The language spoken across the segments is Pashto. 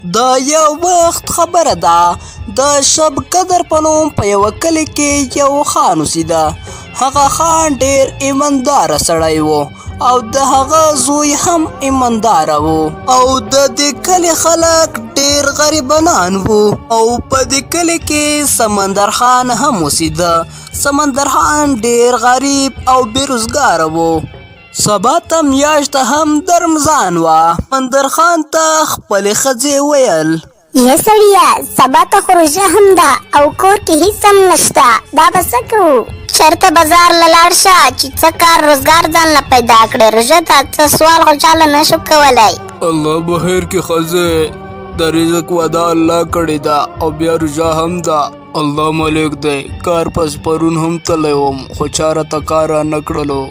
د یو وخت خبره ده، د شب قدر په نوم په یوه کلي کې یو خان اوسېده. هغه خان ډېر ایمانداره سړی و او د هغه زوی هم ایمانداره و، او د دې کلي خلک ډېر غریبانان وو. او په دې کلي کې سمندر خان هم اوسېده. سمندر خان ډېر غریب او بې روزګاره و. سبا ته میاشت هم د رمضان وه. سمندر خان ته خپلې ښځې ویل: یه سړیه، سبا ته خو روژه هم ده او کور کې هیڅ هم نشته، دا به څه کوو؟ چېرته بازار له لاړ شه چې څه کار روزګار ځان له پیدا کړې. روژه ده، څه سوال خو چاله نه شو کولی. الله به خیر کې ښځې، د رزق وعده الله کړې ده او بیا روژه هم ده، الله مالک دی. کار پس پرون هم تللی وم خو چا راته کار رانه کړلو.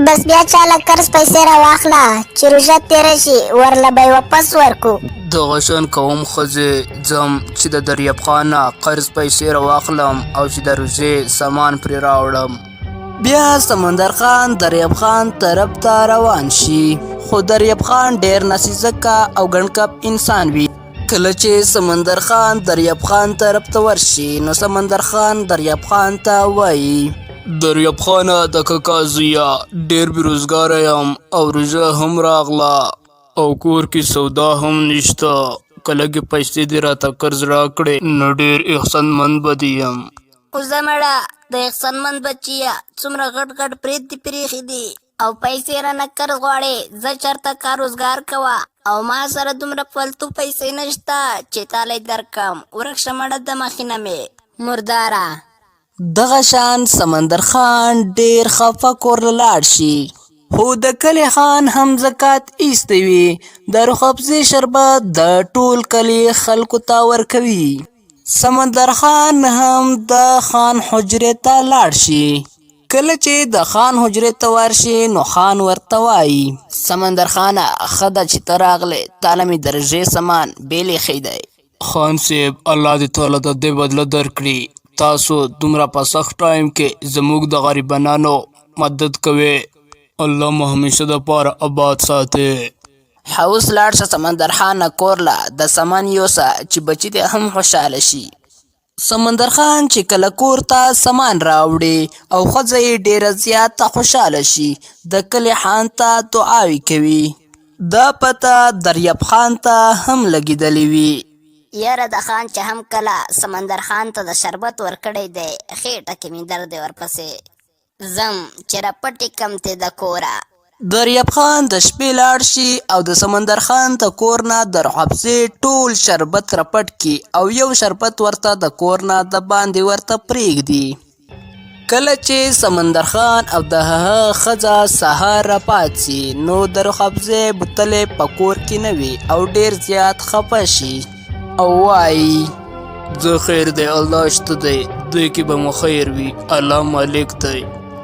بس بیا چاله قرض پیسې راواخله چې روژه تېره شي ورله به یې واپس ورکو. دغه شان کوم ښځې، ځم چې د دریاب خان نه قرض پیسې راواخلم او چې د روژې سامان پرې راوړم. بیا سمندر خان دریاب خان طرف ته روان شي، خو دریاب خان ډېر ناسیزکه او ګڼکپ انسان وي. کله چې سمندر خان دریاب خان طرف ته ورشي نو سمندر خان دریاب خان ته وایي: دریاب خانه د کاکا زویه، ډېر بې روزګاره یم او روژه هم راغله او کور کې سودا هم نشته، که لږې پیسې دې راته قرض راکړې نو ډېر احسانمند به دې یم. وزه مړه د احسانمند بچیه، څومره غټ غټ پرېت دې پرېښي دي او پیسې رانه قرض غواړې. زه چېرته کار روزګار کوه او ما سره دومره فالتو پیسې نشته چې تاله یې درکړم. ورک شه مړه د مخې نه مې، مرداره. دغه شان سمندر خان ډېر خفه کور له لاړ شي، خو د کلي خان هم زکات ایستی وي. د روح افزې شربت د ټول کلي خلکو ته ورکوي. سمندر خان هم د خان حجرې ته لاړ شي. کله چې د خان حجرې ته ورشي نو خان ورته وایي: سمندر خانه، ښه ده چې ته راغلې، تاله مې د روژې سامان بېل ایښی دی. خان صاحب، الله دې تاله د دې بدله درکړي، تاسو دومره په سخت ټایم کې زموږ د غریبانو مدد کوئ، الله مو همیشه دپاره اباد ساتي. ښه اوس لاړ شه سمندر خانه کور له د سامان یوسه چې بچي دې هم خوشحاله شي. سمندر خان چې کله کور ته سامان راوړي او ښځه یې ډېره زیاته خوشحاله شي، د کلي خان ته دعاوې کوي. دا پته دریاب خان ته هم لګېدلې وي. یاره د خان چې هم کله سمندر خان ته د شربت ورکړی دی، خېټه کې مې درد دی، ورپسې ځم چې راپټ یې کړم ترې د کوره. دریاب خان د شپې لاړ شي او د سمندر خان د کور نه د روح افزې ټول شربت راپټ کړي او یو شربت ورته د کور نه د باندې ورته پرېږدي. کله چې سمندر خان او د هغه ښځه سهار راپاڅي نو د روح افزې بوتل یې په کور کې نه وي او ډېر زیات خفه شي او وایي: ځه خیر دی، الله شته دی، دوی کې به مو خیر وي، الله مالک دی.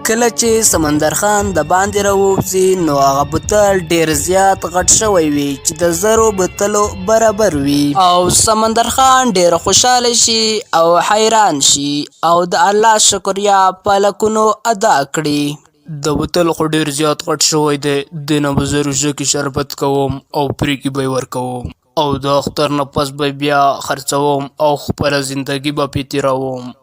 کله چې سمندر خان د باندې راووځي نو هغه بوتل ډېر زیات غټ شوی وي چې د 1000 بوتلو برابر وي، او سمندر خان ډېر خوشحاله شي او حیران شي او د الله شکریه په لکونو ادا کړي. د بوتل خو ډېر زیات غټ شوی دی، دې نه به زه روژه کې شربت کوم او پرې کې به یې ورکوم او د اختر نه پس به بیا خرڅوم او خپله زندګي به پرې تېروم.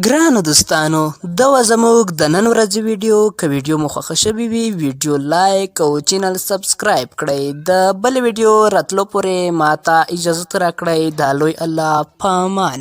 ګرانو دوستانو، دا وه زموږ د نن ورځې ویډیو. که ویډیو مو خوښه شوې وي، ویډیو لایک او چینل سبسکرایب کړئ. د بلې ویډیو راتلو پورې ماته اجازه راکړئ. د لوی الله په امان.